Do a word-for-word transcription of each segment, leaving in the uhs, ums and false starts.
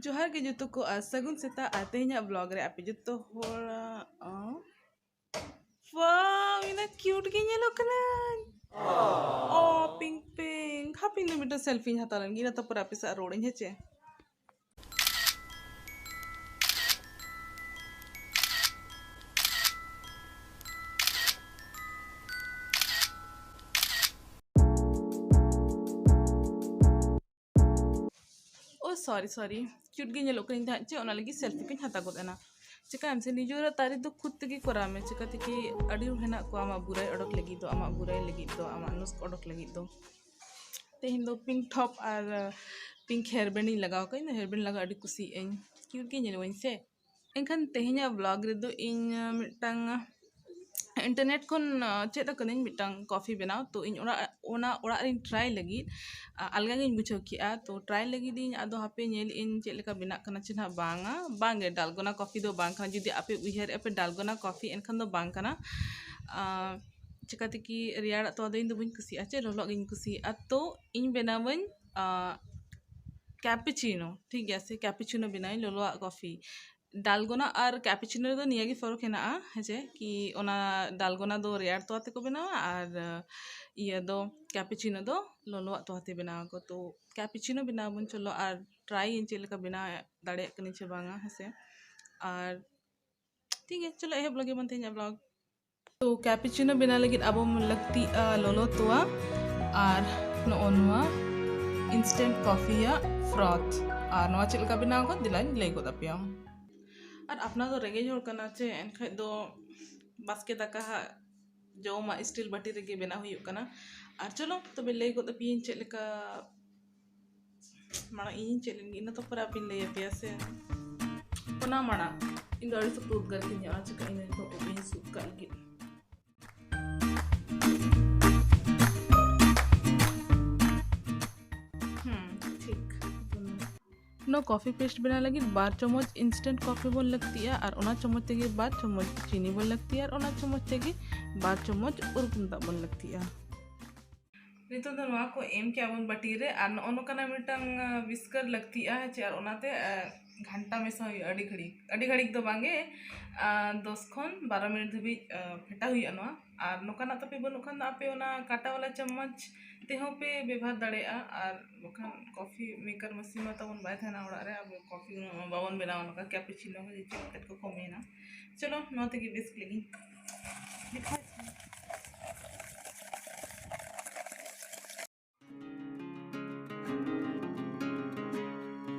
ᱡᱚᱦᱟᱨ ᱜᱮ ᱡᱚᱛᱚ ᱠᱚ, ᱟᱨ ᱥᱟᱹᱜᱩᱱ ᱥᱮᱛᱟᱜ᱾ ᱟᱨ ᱛᱮᱦᱮᱧᱟᱜ vlog ᱨᱮ ᱟᱯᱮ ᱡᱚᱛᱚ ᱦᱚᱲ, ᱚ, wow, ᱤᱱᱟᱹ cute ᱜᱮ ᱧᱮᱞᱚᱜ ᱠᱟᱱᱟᱹᱧ᱾ ᱚ, pink pink᱾ ᱦᱟᱯᱮ, ᱤᱧ ᱫᱚ ᱢᱤᱫᱴᱟᱝ selfieᱧ ᱦᱟᱛᱟᱣ ᱞᱮᱱ ᱜᱮ, ᱤᱱᱟᱹ ᱛᱟᱨᱯᱚᱨᱮ ᱟᱯᱮ ᱥᱟᱶ ᱨᱚᱲᱟᱹᱧ, ᱦᱮᱸ ᱪᱮ? ᱳ, sorry, sorry, cute ᱜᱮ ᱧᱮᱞᱚᱜ ᱠᱟᱱᱟᱧ ᱛᱟᱦᱮᱸᱫ ᱪᱮ, ᱚᱱᱟ ᱞᱟᱹᱜᱤᱫ selfie ᱠᱚᱧ ᱦᱟᱛᱟᱣ ᱜᱚᱫ ᱮᱱᱟ᱾ ᱪᱮᱠᱟᱭᱟᱢ ᱥᱮ, ᱱᱤᱡᱮᱨᱟᱜ ᱛᱟᱹᱨᱤᱯ ᱫᱚ ᱠᱷᱩᱫ ᱛᱮᱜᱮ ᱠᱚᱨᱟᱣ ᱢᱮ᱾ ᱪᱮᱠᱟ ᱛᱮᱠᱤ ᱟᱹᱰᱤ ᱦᱚᱲ ᱦᱮᱱᱟᱜ ᱠᱚᱣᱟ ᱟᱢᱟᱜ ᱵᱩᱨᱟᱹᱭ ᱚᱰᱚᱠ ᱞᱟᱹᱜᱤᱫ ᱫᱚ, ᱟᱢᱟᱜ ᱵᱩᱨᱟᱹᱭ ᱞᱟᱹᱜᱤᱫ ᱫᱚ, ᱟᱢᱟᱜ ᱱᱩᱥᱠ ᱚᱰᱚᱠ ᱞᱟᱹᱜᱤᱫ ᱫᱚ᱾ ᱛᱮᱦᱮᱧ ᱫᱚ pink top ᱟᱨ, ᱟᱸ, pink hairband ᱤᱧ ᱞᱟᱜᱟᱣ ᱠᱟᱜᱼᱟ᱾ ᱤᱧ ᱫᱚ hairband ᱞᱟᱜᱟᱣ ᱟᱹᱰᱤ ᱠᱩᱥᱤᱭᱟᱜ ᱟᱹᱧ, cute ᱜᱮ ᱧᱮᱞᱚᱜ ᱟᱹᱧ ᱥᱮ᱾ ᱮᱱᱠᱷᱟᱱ ᱛᱮᱦᱮᱧᱟᱜ vlog ᱨᱮᱫᱚ ᱤᱧ, ᱟᱸ, ᱢᱤᱫᱴᱟᱝ, ᱟᱸ, internet ᱠᱷᱚᱱ, ᱟᱸ, ᱪᱮᱫ ᱟᱠᱟᱫᱟᱹᱧ ᱢᱤᱫᱴᱟᱝ coffee ᱵᱮᱱᱟᱣ᱾ ᱛᱚ ᱤᱧ ᱚᱲᱟᱜ, ᱚᱱᱟ ᱚᱲᱟᱜ ᱨᱤᱧ try ᱞᱟᱹᱜᱤᱫ, ᱟ-, ᱟᱞᱜᱟ ᱜᱤᱧ ᱵᱩᱡᱷᱟᱹᱣ ᱠᱮᱜᱼᱟ᱾ ᱛᱚ try ᱞᱟᱹᱜᱤᱫ ᱤᱧ, ᱟᱫᱚ ᱦᱟᱯᱮ ᱧᱮᱞ ᱤᱧ ᱪᱮᱫ ᱞᱮᱠᱟ ᱵᱮᱱᱟᱜ ᱠᱟᱱᱟ ᱪᱮ ᱱᱟᱦᱟᱜ ᱵᱟᱝᱟ᱾ ᱵᱟᱝᱜᱮ, ᱰᱟᱞᱜᱚᱱᱟ coffee ᱫᱚ ᱵᱟᱝ ᱠᱟᱱᱟ᱾ ᱡᱩᱫᱤ ᱟᱯᱮ ᱩᱭᱦᱟᱹᱨᱮᱫᱼᱟ ᱯᱮ ᱰᱟᱞᱜᱚᱱᱟ coffee, ᱮᱱᱠᱷᱟᱱ ᱫᱚ ᱵᱟᱝ ᱠᱟᱱᱟ᱾ ᱟᱸ, ᱪᱤᱠᱟᱹᱛᱮ ᱠᱤ ᱨᱮᱭᱟᱲᱟᱜ ᱛᱚᱣᱟ ᱫᱚ ᱤᱧ ᱫᱚ ᱵᱟᱹᱧ ᱠᱩᱥᱤᱭᱟᱜᱼᱟ ᱪᱮ, ᱞᱚᱞᱚᱣᱟᱜ ᱜᱤᱧ ᱠᱩᱥᱤᱭᱟᱜᱼᱟ᱾ ᱛᱚ ᱤᱧ ᱵᱮᱱᱟᱣᱟᱹᱧ, ᱟᱸ, cappuccino, ᱴᱷᱤᱠ ᱜᱮᱭᱟ ᱥᱮ, cappuccino ᱵᱮᱱᱟᱣᱟᱹᱧ ᱞᱚᱞᱚᱣᱟᱜ coffee᱾ ᱰᱟᱞᱜᱚᱱᱟ ᱟᱨ cappuccino ᱨᱮᱫᱚ ᱱᱤᱭᱟᱹ ᱜᱮ ᱯᱷᱚᱨᱚᱠ ᱦᱮᱱᱟᱜᱼᱟ, ᱦᱮᱸ ᱪᱮ? ᱠᱤ ᱚᱱᱟ ᱰᱟᱞᱜᱚᱱᱟ ᱫᱚ ᱨᱮᱭᱟᱲ ᱛᱚᱣᱟ ᱛᱮᱠᱚ ᱵᱮᱱᱟᱣᱟ ᱟᱨ, ᱤᱭᱟᱹ ᱫᱚ, cappuccino ᱫᱚ ᱞᱚᱞᱚᱣᱟᱜ ᱛᱚᱣᱟ ᱛᱮ ᱵᱮᱱᱟᱣ ᱟᱠᱚ᱾ ᱛᱚ cappuccino ᱵᱮᱱᱟᱣ ᱵᱚᱱ ᱪᱚᱞᱚ ᱟᱨ try ᱤᱧ ᱪᱮᱫ ᱞᱮᱠᱟ ᱵᱮᱱᱟᱣ ᱫᱟᱲᱮᱭᱟᱜ ᱠᱟᱹᱱᱟᱹᱧ ᱥᱮ ᱵᱟᱝᱟ, ᱦᱮᱸ ᱥᱮ? ᱟᱨ ᱴᱷᱤᱠ ᱜᱮᱭᱟ, ᱪᱚᱞᱚ ᱮᱦᱚᱵ ᱞᱮᱜᱮ ᱵᱚᱱ ᱛᱮᱦᱮᱧᱟᱜ vlog᱾ ᱛᱚ cappuccino ᱵᱮᱱᱟᱣ ᱞᱟᱹᱜᱤᱫ ᱟᱵᱚ ᱞᱟᱹᱠᱛᱤᱜᱼᱟ ᱞᱚᱞᱚ ᱛᱚᱣᱟ ᱟᱨ ᱱᱚᱜᱼᱚ ᱱᱚᱣᱟ instant coffee ᱭᱟᱜ froth᱾ ᱟᱨ ᱱᱚᱣᱟ ᱪᱮᱫ ᱞᱮᱠᱟ ᱵᱮᱱᱟᱣ ᱟᱠᱚ, ᱫᱮᱞᱟᱧ ᱞᱟᱹᱭ ᱜᱚᱫ ᱟᱯᱮᱭᱟ᱾ ᱟᱨ ᱟᱯᱱᱟᱨ ᱫᱚ ᱨᱮᱸᱜᱮᱡ ᱦᱚᱲ ᱠᱟᱱᱟ ᱪᱮ, ᱮᱱᱠᱷᱟᱡ ᱫᱚ ᱵᱟᱥᱠᱮ ᱫᱟᱠᱟ ᱦᱟᱸᱜ ᱡᱚᱢᱟᱜ steel ᱵᱟᱹᱴᱤ ᱨᱮᱜᱮ ᱵᱮᱱᱟᱣ ᱦᱩᱭᱩᱜ ᱠᱟᱱᱟ᱾ ᱟᱨ ᱪᱚᱞᱚ ᱛᱚᱵᱮ ᱞᱟᱹᱭ ᱜᱚᱫ ᱟᱯᱮᱭᱟᱹᱧ ᱪᱮᱫ ᱞᱮᱠᱟ ᱢᱟᱲᱟᱝ ᱤᱧᱤᱧ ᱪᱮᱫ ᱞᱮᱱ ᱜᱮ, ᱤᱱᱟᱹ ᱛᱟᱨᱯᱚᱨᱮ ᱟᱯᱮᱧ ᱞᱟᱹᱭ ᱟᱯᱮᱭᱟ ᱥᱮ᱾ ᱚᱱᱟ ᱢᱟᱲᱟᱝ ᱤᱧ ᱫᱚ ᱟᱹᱰᱤ ᱥᱚᱠᱛᱚ ᱩᱫᱽᱜᱟᱹᱨ ᱠᱤᱧᱟ, ᱚᱱᱟ ᱪᱤᱠᱟᱹ ᱤᱧ ᱫᱚ ᱱᱤᱛᱚᱜ ᱩᱵ ᱤᱧ ᱥᱩᱫ ᱠᱟᱜ ᱞᱟᱹᱜᱤᱫ᱾ ᱦᱩᱸ, ᱴᱷᱤᱠ᱾ ᱱᱚᱣᱟ coffee paste ᱵᱮᱱᱟᱣ ᱞᱟᱹᱜᱤᱫ ᱵᱟᱨ ᱪᱟᱢᱚᱪ instant coffee ᱵᱚᱱ ᱞᱟᱹᱠᱛᱤᱜᱼᱟ ᱟᱨ ᱚᱱᱟ ᱪᱟᱢᱚᱪ ᱛᱮᱜᱮ ᱵᱟᱨ ᱪᱟᱢᱚᱪ ᱪᱤᱱᱤ ᱵᱚᱱ ᱞᱟᱹᱠᱛᱤᱜᱼᱟ ᱟᱨ ᱚᱱᱟ ᱪᱟᱢᱚᱪ ᱛᱮᱜᱮ ᱵᱟᱨ ᱪᱟᱢᱚᱪ ᱩᱨᱜᱩᱢ ᱫᱟᱜ ᱵᱚᱱ ᱞᱟᱹᱠᱛᱤᱜᱼᱟ᱾ ᱱᱤᱛᱚᱜ ᱫᱚ ᱱᱚᱣᱟ ᱠᱚ ᱮᱢ ᱠᱮᱜᱼᱟ ᱵᱚᱱ ᱵᱟᱹᱴᱤ ᱨᱮ, ᱟᱨ ᱱᱚᱜᱼᱚ ᱱᱚᱝᱠᱟᱱᱟᱜ ᱢᱤᱫᱴᱟᱝ, ᱟᱸ, whisker ᱞᱟᱹᱠᱛᱤᱜᱼᱟ, ᱦᱮᱸ ᱪᱮ? ᱟᱨ ᱚᱱᱟᱛᱮ, ᱟᱸ, ᱜᱷᱟᱱᱴᱟ ᱢᱮᱥᱟ ᱦᱩᱭᱩᱜᱼᱟ ᱟᱹᱰᱤ ᱜᱷᱟᱹᱲᱤᱡ, ᱟᱹᱰᱤ ᱜᱷᱟᱹᱲᱤᱡ ᱫᱚ ᱵᱟᱝᱜᱮ, ᱟᱸ, ᱫᱚᱥ ᱠᱷᱚᱱ ᱵᱟᱨᱚ ᱢᱤᱱᱤᱴ ᱫᱷᱟᱹᱵᱤᱡ, ᱟᱸ, ᱯᱷᱮᱴᱟᱣ ᱦᱩᱭᱩᱜᱼᱟ ᱱᱚᱣᱟ᱾ ᱟᱨ ᱱᱚᱝᱠᱟᱱᱟᱜ ᱛᱟᱯᱮ ᱵᱟᱹᱱᱩᱜ ᱠᱷᱟᱱ ᱫᱚ ᱟᱯᱮ ᱚᱱᱟ ᱠᱟᱴᱟ ᱣᱟᱞᱟ ᱪᱟᱢᱚᱪ ᱛᱮᱦᱚᱸ ᱯᱮ ᱵᱮᱵᱚᱦᱟᱨ ᱫᱟᱲᱮᱭᱟᱜᱼᱟ, ᱟᱨ ᱵᱟᱠᱷᱟᱱ coffee maker machine ᱢᱟ ᱛᱟᱵᱚᱱ ᱵᱟᱭ ᱛᱟᱦᱮᱱᱟ ᱚᱲᱟᱜ ᱨᱮ, ᱟᱵᱚ coffee ᱢᱟ ᱵᱟᱵᱚᱱ ᱵᱮᱱᱟᱣᱟ ᱱᱚᱝᱠᱟ cappuccino ᱠᱚ ᱡᱮ ᱪᱮᱫ ᱠᱚ ᱢᱮᱱᱟ᱾ ᱪᱚᱞᱚ, ᱱᱚᱣᱟ ᱛᱮᱜᱮ ᱵᱮᱥ ᱞᱟᱹᱜᱤᱫ ᱫᱮᱠᱷᱟᱣ᱾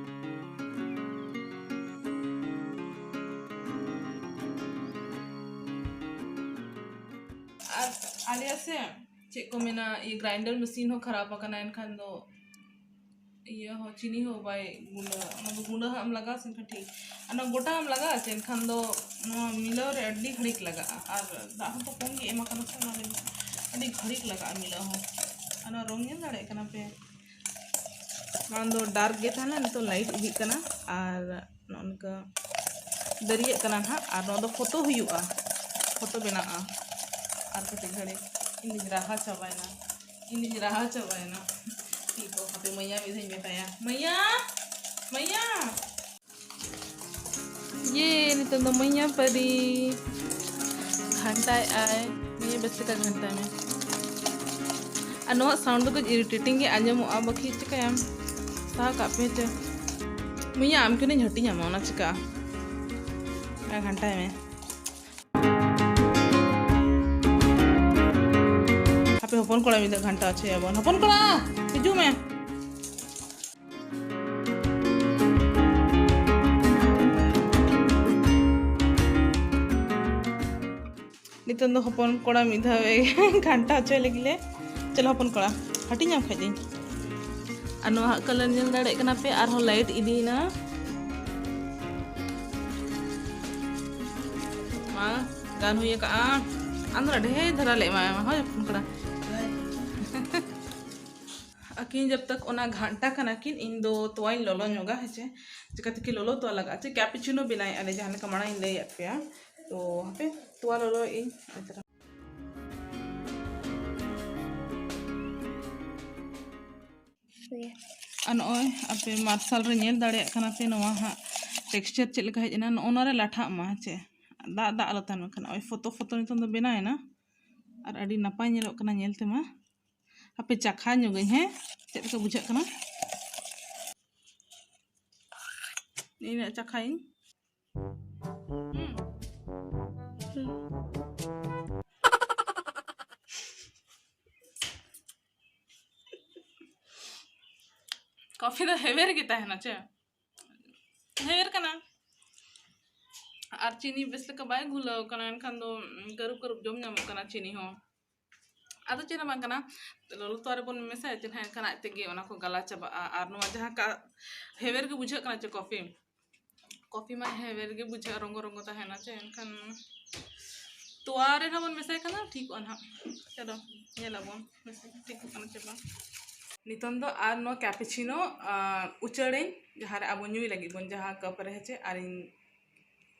ᱟᱨ ᱟᱞᱮᱭᱟᱜ ᱥᱮ ᱪᱮᱫ ᱠᱚ ᱢᱮᱱᱟ, ᱤᱭᱟᱹ grinder machine ᱦᱚᱸ ᱠᱷᱟᱨᱟᱯ ᱟᱠᱟᱱᱟ, ᱮᱱᱠᱷᱟᱱ ᱫᱚ ᱤᱭᱟᱹ ᱦᱚᱸ, ᱪᱤᱱᱤ ᱦᱚᱸ ᱵᱟᱭ ᱜᱩᱸᱰᱟᱹ, ᱚᱱᱟ ᱫᱚ ᱜᱩᱸᱰᱟᱹ ᱦᱟᱸᱜ ᱮᱢ ᱞᱟᱜᱟᱣᱟ ᱥᱮ ᱮᱱᱠᱷᱟᱱ ᱴᱷᱤᱠ, ᱚᱱᱟ ᱜᱚᱴᱟ ᱮᱢ ᱞᱟᱜᱟᱣᱟ ᱥᱮ ᱮᱱᱠᱷᱟᱱ ᱫᱚ ᱱᱚᱣᱟ ᱢᱤᱞᱟᱹᱣ ᱨᱮ ᱟᱹᱰᱤ ᱜᱷᱟᱹᱲᱤᱠ ᱞᱟᱜᱟᱜᱼᱟ, ᱟᱨ ᱫᱟᱜ ᱦᱚᱸᱛᱚ ᱠᱚᱢ ᱜᱮ ᱮᱢ ᱟᱠᱟᱱᱟ ᱥᱮ, ᱚᱱᱟ ᱞᱟᱹᱜᱤᱫ ᱟᱹᱰᱤ ᱜᱷᱟᱹᱲᱤᱠ ᱞᱟᱜᱟᱜᱼᱟ ᱢᱤᱞᱟᱹᱣ ᱦᱚᱸ᱾ ᱟᱨ ᱱᱚᱣᱟ ᱨᱚᱝ ᱧᱮᱞ ᱫᱟᱲᱮᱭᱟᱜ ᱠᱟᱱᱟ ᱯᱮ, ᱢᱟᱲᱟᱝ ᱫᱚ dark ᱜᱮ ᱛᱟᱦᱮᱱᱟ, ᱱᱤᱛᱚᱜ light ᱤᱫᱤᱜ ᱠᱟᱱᱟ, ᱟᱨ ᱱᱚᱜᱼᱚ ᱱᱚᱝᱠᱟ ᱫᱟᱹᱨᱭᱟᱹᱜ ᱠᱟᱱᱟ ᱱᱟᱦᱟᱜ, ᱟᱨ ᱱᱚᱣᱟ ᱫᱚ ᱯᱷᱳᱴᱳ ᱦᱩᱭᱩᱜᱼᱟ, ᱯᱷᱳᱴᱳ ᱵᱮᱱᱟᱜᱼᱟ᱾ ᱟᱨ ᱠᱟᱹᱴᱤᱡ ᱜᱷᱟᱹᱲᱤᱡ ᱤᱧ ᱫᱩᱧ ᱨᱟᱦᱟ ᱪᱟᱵᱟᱭᱮᱱᱟ, ᱤᱧ ᱫᱩᱧ ᱨᱟᱦᱟ ᱪᱟᱵᱟᱭᱮᱱᱟ᱾ ᱛᱤ ᱠᱚ ᱦᱟᱯᱮ ᱢᱟᱹᱭᱟ ᱢᱤᱫ ᱫᱷᱟᱣ ᱤᱧ ᱢᱮᱛᱟᱭᱟ, ᱢᱟᱹᱭᱟ, ᱢᱟᱹᱭᱟ᱾ ᱤᱭᱮ, ᱱᱤᱛᱚᱜ ᱫᱚ ᱢᱟᱹᱭᱟ ᱯᱟᱹᱨᱤ ᱜᱷᱟᱱᱴᱟᱭ ᱟᱭ᱾ ᱢᱟᱹᱭᱟ, ᱵᱮᱥ ᱞᱮᱠᱟ ᱜᱷᱟᱱᱴᱟᱭ ᱢᱮ᱾ ᱟᱨ ᱱᱚᱣᱟ sound ᱫᱚ ᱠᱟᱹᱡ irritating ᱜᱮ ᱟᱸᱡᱚᱢᱚᱜᱼᱟ, ᱵᱟᱹᱠᱤ ᱪᱤᱠᱟᱹᱭᱟᱢ, ᱥᱟᱦᱟᱣ ᱠᱟᱜ ᱯᱮ ᱪᱮ᱾ ᱢᱟᱹᱭᱟ, ᱟᱢ ᱠᱤᱱ ᱦᱟᱹᱴᱤᱧ ᱟᱢᱟ, ᱚᱱᱟ ᱪᱤᱠᱟᱹᱜᱼᱟ? ᱟᱨ ᱜᱷᱟᱱᱴᱟᱭ ᱢᱮ᱾ ᱦᱟᱯᱮ, ᱦᱚᱯᱚᱱ ᱠᱚᱲᱟ ᱢᱤᱫ ᱫᱷᱟᱣ ᱜᱷᱟᱱᱴᱟ ᱦᱚᱪᱚᱭᱟᱵᱚᱱ᱾ ᱦᱚᱯᱚᱱ ᱠᱚᱲᱟ, ᱦᱤᱡᱩᱜ ᱢᱮ᱾ ᱱᱤᱛᱚᱝ ᱫᱚ ᱦᱚᱯᱚᱱ ᱠᱚᱲᱟ ᱢᱤᱫ ᱫᱷᱟᱣ ᱮ ᱜᱷᱟᱱᱴᱟ ᱦᱚᱪᱚᱭ ᱞᱟᱹᱜᱤᱫ ᱞᱮ᱾ ᱪᱚᱞᱚ ᱦᱚᱯᱚᱱ ᱠᱚᱲᱟ, ᱦᱟᱹᱴᱤᱧᱟᱢ ᱠᱷᱟᱡ ᱫᱚᱧ᱾ ᱟᱨ ᱱᱚᱣᱟ ᱦᱟᱸᱜ colour ᱧᱮᱞ ᱫᱟᱲᱮᱭᱟᱜ ᱠᱟᱱᱟ ᱯᱮ, ᱟᱨᱦᱚᱸ light ᱤᱫᱤᱭᱮᱱᱟ᱾ ᱢᱟ, ᱜᱟᱱ ᱦᱩᱭ ᱟᱠᱟᱜᱼᱟ᱾ ᱟᱢ ᱫᱚ ᱰᱷᱮᱨ ᱫᱷᱟᱨᱟ ᱞᱮ ᱮᱢᱟᱭᱟ, ᱦᱳᱭ ᱦᱚᱯᱚᱱ ᱠᱚᱲᱟ᱾ ᱟᱹᱠᱤᱱ ᱡᱟᱵ ᱛᱟᱠ ᱚᱱᱟ ᱜᱷᱟᱱᱴᱟ ᱠᱟᱱᱟ ᱠᱤᱱ, ᱤᱧ ᱫᱚ ᱛᱚᱣᱟᱧ ᱞᱚᱞᱚ ᱧᱚᱜᱟ, ᱦᱮᱸ ᱪᱮ? ᱪᱤᱠᱟᱹᱛᱮ ᱠᱤ ᱞᱚᱞᱚ ᱛᱚᱣᱟ ᱞᱟᱜᱟᱜᱼᱟ ᱪᱮ? Cappuccino ᱵᱮᱱᱟᱣᱮᱫᱼᱟ ᱞᱮ, ᱡᱟᱦᱟᱸ ᱞᱮᱠᱟ ᱢᱟᱲᱟᱝ ᱤᱧ ᱞᱟᱹᱭᱟᱫ ᱯᱮᱭᱟ᱾ ᱛᱚ ᱦᱟᱯᱮ, ᱛᱚᱣᱟ ᱞᱚᱞᱚᱭᱮᱫ ᱟᱹᱧ᱾ ᱟᱨ ᱱᱚᱜᱼᱚᱭ ᱟᱯᱮ ᱢᱟᱨᱥᱟᱞ ᱨᱮ ᱧᱮᱞ ᱫᱟᱲᱮᱭᱟᱜ ᱠᱟᱱᱟ ᱯᱮ, ᱱᱚᱣᱟ ᱦᱟᱸᱜ texture ᱪᱮᱫ ᱞᱮᱠᱟ ᱦᱮᱡ ᱮᱱᱟ᱾ ᱱᱚᱜᱼᱚ ᱱᱚᱣᱟ ᱨᱮ ᱞᱟᱴᱷᱟᱜ ᱢᱟ, ᱦᱮᱸ ᱪᱮ? ᱫᱟᱜ ᱫᱟᱜ ᱟᱞᱚ ᱛᱟᱦᱮᱱ ᱢᱟ᱾ ᱮᱱᱠᱷᱟᱱ ᱱᱚᱜᱼᱚᱭ ᱯᱷᱚᱛᱚ ᱯᱷᱚᱛᱚ ᱱᱤᱛᱚᱝ ᱫᱚ ᱵᱮᱱᱟᱣ ᱮᱱᱟ᱾ ᱟᱨ ᱟᱹᱰᱤ ᱱᱟᱯᱟᱭ ᱧᱮᱞᱚᱜ ᱠᱟᱱᱟ ᱧᱮᱞ ᱛᱮᱢᱟ᱾ ᱟᱯᱮ ᱪᱟᱠᱷᱟ ᱧᱚᱜᱟᱹᱧ, ᱦᱮᱸ, ᱪᱮᱫ ᱞᱮᱠᱟ ᱵᱩᱡᱷᱟᱹᱜ ᱠᱟᱱᱟ? ᱤᱧᱟᱹᱜ ᱪᱟᱠᱷᱟᱭᱤᱧ᱾ ᱦᱩᱸ᱾ ᱠᱚᱯᱷᱤ ᱫᱚ ᱦᱮᱣᱮᱨ ᱜᱮ ᱛᱟᱦᱮᱱᱟ ᱪᱮ? ᱦᱮᱣᱮᱨ ᱠᱟᱱᱟ᱾ ᱟᱨ ᱪᱤᱱᱤ ᱵᱮᱥ ᱞᱮᱠᱟ ᱵᱟᱭ ᱜᱷᱩᱞᱟᱹᱣ ᱠᱟᱱᱟ, ᱮᱱᱠᱷᱟᱱ ᱫᱚ ᱠᱟᱹᱨᱩᱵ ᱠᱟᱹᱨᱩᱵ ᱡᱚᱢ ᱧᱟᱢᱚᱜ ᱠᱟᱱᱟ ᱪᱤᱱᱤ ᱦᱚᱸ᱾ ᱟᱫᱚ ᱪᱮᱫ ᱦᱚᱸ ᱵᱟᱝ ᱠᱟᱱᱟ, ᱞᱚᱞᱚ ᱛᱚᱣᱟ ᱨᱮᱵᱚᱱ ᱢᱮᱥᱟᱭᱟ ᱪᱮ ᱱᱟᱦᱟᱜ, ᱮᱱᱠᱷᱟᱱ ᱟᱡ ᱛᱮᱜᱮ ᱚᱱᱟ ᱠᱚ ᱜᱟᱞᱟ ᱪᱟᱵᱟᱜᱼᱟ᱾ ᱟᱨ ᱱᱚᱣᱟ ᱡᱟᱦᱟᱸ ᱠᱟ-, ᱦᱮᱣᱮᱨ ᱜᱮ ᱵᱩᱡᱷᱟᱹᱜ ᱠᱟᱱᱟ ᱪᱮ ᱠᱚᱯᱷᱤ, ᱠᱚᱯᱷᱤ ᱢᱟ ᱦᱮᱣᱮᱨ ᱜᱮ ᱵᱩᱡᱷᱟᱹᱜᱼᱟ, ᱨᱚᱝᱜᱚ ᱨᱚᱝᱜᱚ ᱛᱟᱦᱮᱱᱟ ᱪᱮ, ᱮᱱᱠᱷᱟᱱ ᱛᱚᱣᱟ ᱨᱮ ᱱᱟᱦᱟᱜ ᱵᱚᱱ ᱢᱮᱥᱟᱭ ᱠᱷᱟᱱ ᱫᱚ ᱴᱷᱤᱠᱚᱜᱼᱟ ᱱᱟᱦᱟᱜ᱾ ᱪᱚᱞᱚ ᱧᱮᱞ ᱟᱵᱚᱱ ᱢᱮᱥᱟ ᱴᱷᱤᱠᱚᱜ ᱠᱟᱱᱟ ᱪᱮ ᱵᱟᱝ᱾ ᱱᱤᱛᱚᱝ ᱫᱚ ᱟᱨ ᱱᱚᱣᱟ cappuccino, ᱟᱸ, ᱩᱪᱟᱹᱲᱟᱹᱧ, ᱡᱟᱦᱟᱸ ᱨᱮ ᱟᱵᱚ ᱧᱩᱭ ᱞᱟᱹᱜᱤᱫ ᱵᱚᱱ, ᱡᱟᱦᱟᱸ cup ᱨᱮ ᱦᱮᱸᱪᱮ, ᱟᱨᱤᱧ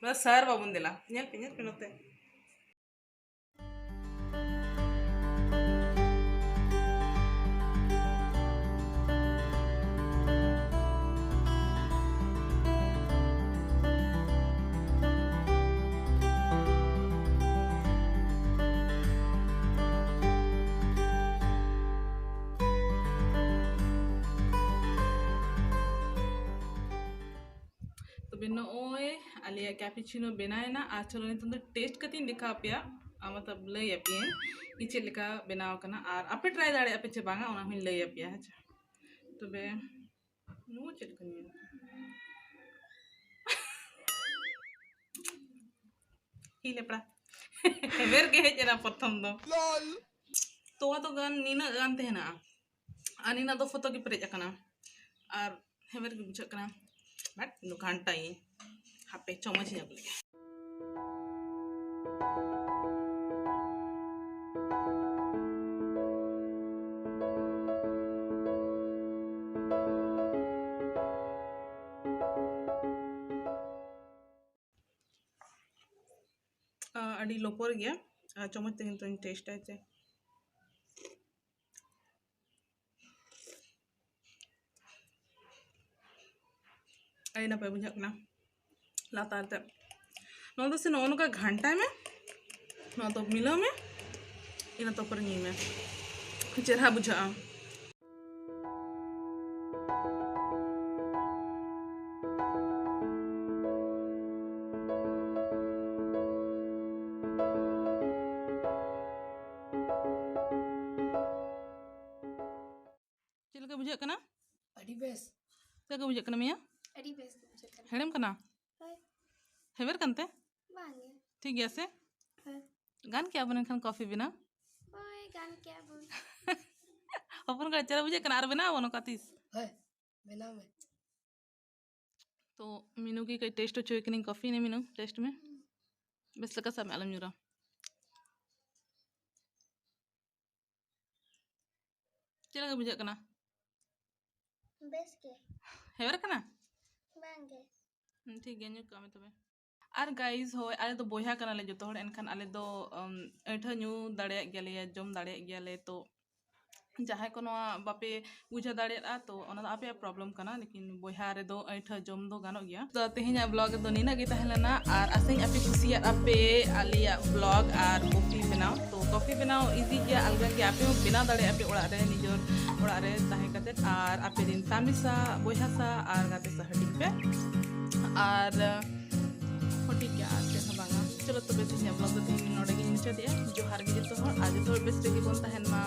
ᱢᱟᱱᱮ serve ᱟᱵᱚᱱ ᱫᱮᱞᱟ᱾ ᱧᱮᱞ ᱯᱮ, ᱧᱮᱞ ᱯᱮ ᱱᱚᱛᱮ᱾ ᱛᱚᱵᱮ ᱱᱚᱜᱼᱚᱭ ᱟᱞᱮᱭᱟᱜ cappuccino ᱵᱮᱱᱟᱣ ᱮᱱᱟ᱾ ᱟᱨ ᱪᱚᱞᱚ ᱱᱤᱛᱚᱝ ᱫᱚ taste ᱠᱟᱛᱮᱧ ᱫᱮᱠᱷᱟᱣ ᱟᱯᱮᱭᱟ, ᱟᱨ ᱢᱚᱛᱞᱚᱵ ᱞᱟᱹᱭ ᱟᱯᱮᱭᱟᱹᱧ ᱠᱤ ᱪᱮᱫ ᱞᱮᱠᱟ ᱵᱮᱱᱟᱣ ᱠᱟᱱᱟ, ᱟᱨ ᱟᱯᱮ try ᱫᱟᱲᱮᱭᱟᱜᱼᱟ ᱯᱮ ᱪᱮ ᱵᱟᱝᱟ, ᱚᱱᱟ ᱦᱚᱸᱧ ᱞᱟᱹᱭ ᱟᱯᱮᱭᱟ, ᱦᱮᱸ ᱪᱮ? ᱛᱚᱵᱮ ᱱᱚᱣᱟ ᱪᱮᱫ ᱞᱮᱠᱟ ᱧᱮᱞ? ᱦᱤ ᱞᱮᱯᱲᱟ᱾ ᱦᱮᱵᱮᱨ ᱜᱮ ᱦᱮᱡ ᱮᱱᱟ ᱯᱨᱚᱛᱷᱚᱢ ᱫᱚ᱾ ᱛᱚᱣᱟ ᱫᱚ ᱜᱟᱱ ᱱᱤᱱᱟᱹᱜ ᱜᱟᱱ ᱛᱟᱦᱮᱱᱟ, ᱟᱨ ᱱᱤᱱᱟᱹᱜ ᱫᱚ ᱯᱷᱚᱛᱚ ᱜᱮ ᱯᱮᱨᱮᱡ ᱟᱠᱟᱱᱟ, ᱟᱨ ᱦᱮᱵᱮᱨ ᱜᱮ ᱵᱩᱡᱷᱟᱹᱜ ᱠᱟᱱᱟ᱾ ᱵᱟᱴ ᱜᱷᱟᱱᱴᱟᱭᱟᱹᱧ, ᱦᱟᱯᱮ ᱪᱚᱢᱚᱪ ᱤᱧ ᱟᱹᱜᱩ ᱞᱮᱜᱮ᱾ ᱟᱹᱰᱤ ᱞᱚᱯᱚᱨ ᱜᱮᱭᱟ᱾ ᱟᱨ ᱪᱚᱢᱚᱪ ᱛᱮ ᱱᱤᱛᱚᱜ ᱤᱧ ᱴᱮᱥᱴᱟ ᱪᱮ᱾ ᱟᱹᱰᱤ ᱱᱟᱯᱟᱭ ᱵᱩᱡᱷᱟᱹᱜ ᱠᱟᱱᱟ ᱞᱟᱛᱟᱨ ᱛᱮ᱾ ᱱᱚᱣᱟ ᱫᱚ ᱥᱮ ᱱᱚᱜᱼᱚ ᱱᱚᱝᱠᱟ ᱜᱷᱟᱱᱴᱟᱭ ᱢᱮ, ᱱᱚᱣᱟ ᱫᱚ ᱢᱤᱞᱟᱹᱣ ᱢᱮ, ᱤᱱᱟᱹ ᱛᱟᱨᱯᱚᱨᱮ ᱧᱩᱭ ᱢᱮ, ᱪᱮᱨᱦᱟ ᱵᱩᱡᱷᱟᱹᱜᱼᱟ᱾ ᱪᱮᱫ ᱞᱮᱠᱟ ᱵᱩᱡᱷᱟᱹᱜ ᱠᱟᱱᱟ? ᱟᱹᱰᱤ ᱵᱮᱥ᱾ ᱪᱮᱫ ᱞᱮᱠᱟ ᱵᱩᱡᱷᱟᱹᱜ ᱠᱟᱱᱟ ᱢᱤᱭᱟ? ᱟᱹᱰᱤ ᱵᱮᱥ ᱜᱮ ᱵᱩᱡᱷᱟᱹᱜ ᱠᱟᱱᱟ᱾ ᱦᱮᱲᱮᱢ ᱠᱟᱱᱟ? ᱦᱳᱭ᱾ ᱦᱮᱣᱮᱨ ᱠᱟᱱᱛᱮ? ᱵᱟᱝᱜᱮ᱾ ᱴᱷᱤᱠ ᱜᱮᱭᱟ ᱥᱮ? ᱦᱳᱭ᱾ ᱜᱟᱱ ᱠᱮᱭᱟ ᱵᱚᱱ ᱮᱱᱠᱷᱟᱱ ᱠᱚᱯᱷᱤ ᱵᱮᱱᱟᱣ? ᱦᱳᱭ, ᱜᱟᱱ ᱠᱮᱭᱟ ᱵᱚᱱ᱾ ᱦᱚᱯᱚᱱ ᱠᱚᱲᱟ, ᱪᱮᱦᱨᱟ ᱵᱩᱡᱷᱟᱹᱜ ᱠᱟᱱᱟ, ᱟᱨ ᱵᱮᱱᱟᱣ ᱟᱵᱚᱱ ᱱᱚᱝᱠᱟ ᱛᱤᱥ? ᱦᱳᱭ, ᱵᱮᱱᱟᱣ ᱢᱮ᱾ ᱛᱚ ᱢᱤᱱᱩ ᱜᱮ ᱠᱟᱹᱡ ᱴᱮᱥᱴ ᱦᱚᱪᱚᱭ ᱠᱟᱹᱱᱟᱹᱧ ᱠᱚᱯᱷᱤ᱾ ᱱᱮ ᱢᱤᱱᱩ, ᱴᱮᱥᱴ ᱢᱮ᱾ ᱵᱮᱥ ᱞᱮᱠᱟ ᱥᱟᱵ ᱢᱮ, ᱟᱞᱚᱢ ᱧᱩᱨᱟ᱾ ᱪᱮᱫ ᱞᱮᱠᱟ ᱵᱩᱡᱷᱟᱹᱜ ᱠᱟᱱᱟ? ᱵᱮᱥ ᱜᱮ᱾ ᱦᱮᱣᱮᱨ ᱠᱟᱱᱟ? ᱵᱟᱝ ᱜᱮ᱾ ᱦᱩᱸ, ᱴᱷᱤᱠ ᱜᱮᱭᱟ, ᱧᱩ ᱠᱟᱜ ᱢᱮ ᱛᱚᱵᱮ᱾ ᱟᱨ ᱜᱟᱭᱤᱡᱽ, ᱦᱳᱭ, ᱟᱞᱮ ᱫᱚ ᱵᱚᱭᱦᱟ ᱠᱟᱱᱟᱞᱮ ᱡᱚᱛᱚ ᱦᱚᱲ, ᱮᱱᱠᱷᱟᱱ ᱟᱞᱮ ᱫᱚ, ᱟᱢ, ᱟᱹᱭᱴᱷᱟᱹ ᱧᱩ ᱫᱟᱲᱮᱭᱟᱜ ᱜᱮᱭᱟᱞᱮ, ᱡᱚᱢ ᱫᱟᱲᱮᱭᱟᱜ ᱜᱮᱭᱟᱞᱮ᱾ ᱛᱚ ᱡᱟᱦᱟᱸᱭ ᱠᱚ ᱱᱚᱣᱟ ᱵᱟᱯᱮ ᱵᱩᱡᱷᱟᱹᱣ ᱫᱟᱲᱮᱭᱟᱜᱼᱟ, ᱛᱚ ᱚᱱᱟ ᱫᱚ ᱟᱯᱮᱭᱟᱜ ᱯᱨᱚᱵᱞᱮᱢ ᱠᱟᱱᱟ, ᱞᱮᱠᱤᱱ ᱵᱚᱭᱦᱟ ᱨᱮᱫᱚ ᱟᱹᱭᱴᱷᱟᱹ ᱡᱚᱢ ᱫᱚ ᱜᱟᱱᱚᱜ ᱜᱮᱭᱟ᱾ ᱛᱚ ᱛᱮᱦᱮᱧᱟᱜ ᱵᱞᱚᱜ ᱫᱚ ᱱᱤᱱᱟᱹᱜ ᱜᱮ ᱛᱟᱦᱮᱸ ᱞᱮᱱᱟ, ᱟᱨ ᱟᱥᱟᱧ ᱟᱯᱮ ᱠᱩᱥᱤᱭᱟᱜ ᱟᱯᱮ ᱟᱞᱮᱭᱟᱜ ᱵᱞᱚᱜ ᱟᱨ ᱠᱚᱯᱷᱤ ᱵᱮᱱᱟᱣ᱾ ᱛᱚ ᱠᱚᱯᱷᱤ ᱵᱮᱱᱟᱣ ᱤᱡᱤ ᱜᱮᱭᱟ, ᱟᱞᱜᱟ ᱜᱮᱭᱟ, ᱟᱯᱮ ᱦᱚᱸ ᱵᱮᱱᱟᱣ ᱫᱟᱲᱮᱭᱟᱜᱼᱟ ᱯᱮ ᱚᱲᱟᱜ ᱨᱮ, ᱱᱤᱡᱮᱨ ᱚᱲᱟᱜ ᱨᱮ ᱛᱟᱦᱮᱸ ᱠᱟᱛᱮ, ᱟᱨ ᱟᱯᱮ ᱨᱮᱱ ᱯᱷᱮᱢᱤᱞᱤ ᱥᱟᱶ, ᱵᱚᱭᱦᱟ ᱥᱟᱶ ᱟᱨ ᱜᱟᱛᱮ ᱥᱟᱶ ᱦᱟᱹᱴᱤᱧ ᱯᱮ᱾ ᱟᱨ ᱦᱚᱸ ᱴᱷᱤᱠ ᱜᱮᱭᱟ, ᱟᱨ ᱪᱮᱫ ᱦᱚᱸ ᱵᱟᱝᱟ᱾ ᱪᱚᱞᱚ ᱛᱚᱵᱮ ᱛᱮᱦᱮᱧᱟᱜ ᱵᱞᱚᱜ ᱫᱚ ᱛᱮᱦᱮᱧ ᱱᱚᱰᱮ ᱜᱤᱧ ᱢᱩᱪᱟᱹᱫᱮᱜᱼᱟ᱾ ᱡᱚᱦᱟᱨ ᱜᱮ ᱡᱚᱛᱚ ᱦᱚᱲ, ᱟᱨ ᱡᱚᱛᱚ ᱦᱚᱲ ᱵᱮᱥ ᱨᱮᱜᱮ ᱵᱚᱱ ᱛᱟᱦᱮᱱ ᱢᱟ᱾